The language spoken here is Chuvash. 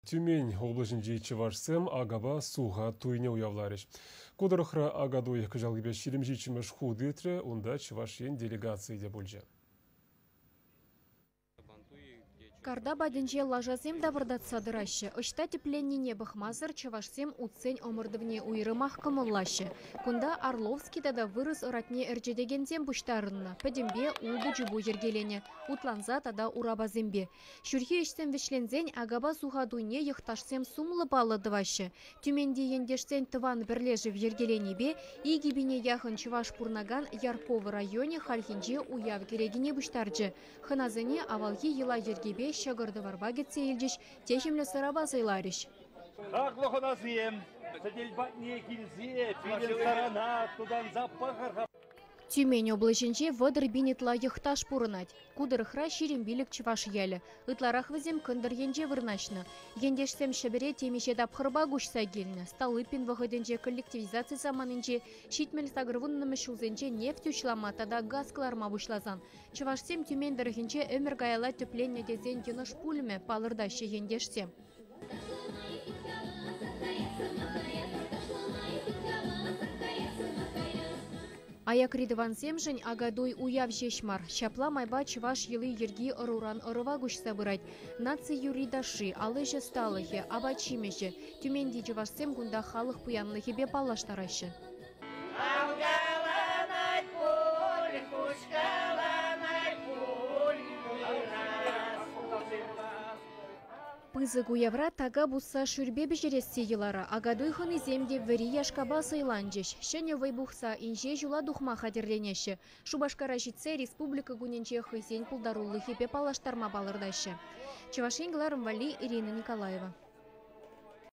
Тюмень облаҫӗнчи чӑвашсем акапа суха туйне уявларӗҫ. Ку тӑрӑхра Акатуй кӑҫалхипе 27-мӗш хут иртрӗ, унта Чӑваш Ен делегацийӗ те пулчӗ. Карта патӗнче лашасем тапӑртатса тӑраҫҫӗ. Ӑҫта тӗпленнине пӑхмасӑр чӑвашсем утсен ӑмӑртӑвне уйрӑмах кӑмӑллаҫҫӗ. Кунта Орловски тата вырӑс ӑратне ӗрчетекенсем пуҫтарӑннӑ. Пӗтӗмпе ултӑ чупу йӗркеленӗ. Утланса тата урапасемпе. Ҫурхи ӗҫсем вӗҫленсен акапа суха туйне йӑхташсем сумлӑ паллӑ тӑваҫҫӗ. Тюменти ентешсен тӑван пӗрлешӗв йӗркеленипе 2000 яхӑн чӑваш пурӑнакан Ярково районӗ хальхинче уяв кӗрекине пуҫтарчӗ. Хӑнасене авалхи йӑла-йӗркепе ҫӑкӑр-тӑварпа кӗтсе илчӗҫ, техӗмлӗ сӑрапа сӑйларӗҫ. Хаклӑ хӑнасем, сӗтел патне килсе пирӗн сӑрана тутанса пӑхӑр-ха. Тюмень облаҫӗнче 30 пин ытла йӑхташ пурӑнать. Ку тӑрӑхра 25 чӑваш ялӗ. Ытларах вӗсем кӑнтӑр енче вырнаҫнӑ. Ентешсем Ҫӗпӗре темиҫе тапхӑрпа куҫса килнӗ. Столыпин вӑхӑтӗнче коллективизаци саманинче 78-мӗш ҫулсенче нефть уҫлама тата газ кӑларма пуҫласан чӑвашсем Тюмень тӑрӑхӗнче ӗмӗр каялла тӗпленнӗ тесен йӑнӑш пулмӗ, палӑртаҫҫӗ ентешсем. Аякри тӑвансемшӗн Акатуй уяв ҫеҫ мар. Ҫапла майпа чӑваш йӑли-йӗрки ӑруран ӑрӑва куҫса пырать. Наци юрри-ташши, ал ӗҫ ӑсталӑхӗ, апат-ҫимӗҫӗ. Тюменти чӑвашсем кунта халӑх пуянлӑхӗпе паллаштараҫҫӗ. Авкаланать пуль, хуҫкаланать пуль, ырас. Пысӑк уявра така пусса шӳрпе пӗҫересси йӑлара. Акатуй хӑнисем те вӗри яшкапа сӑйланчӗҫ. Ҫӗнӗ вӑй пухса инҫе ҫула тухма хатӗрленеҫҫӗ. Шупашкара ҫитсе республика кунӗнче хӑйсен пултарулӑхӗпе паллаштарма палӑртаҫҫӗ. Чӑваш Ен кӑларӑм валли Ирина Николаева.